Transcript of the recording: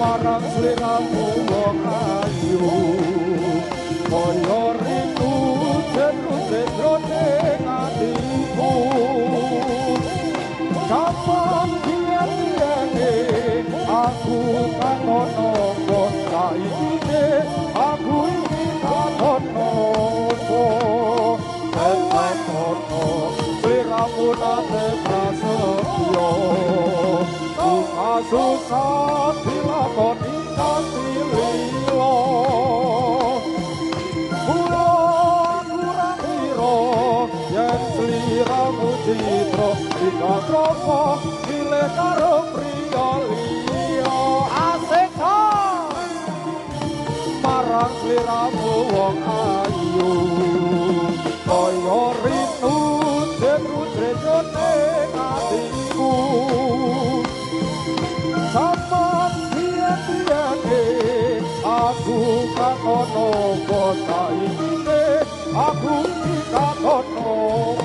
Marang sliramu wong ayu kaya ritu jero-jerone atiku. Kapan biyen-biyene aku katon apa saiki aku iki katon apa tetep sliramu nate prasetyo susah dilakoni kanthi lila. Mula kurang ira yen sliramu citra dikatropo milih karo priya liya. Asik marang sliramu wong ayu kaya ritu jero-jerone atiku. Saman biyen-biyene aku katon apa saiki aku iki katon apa.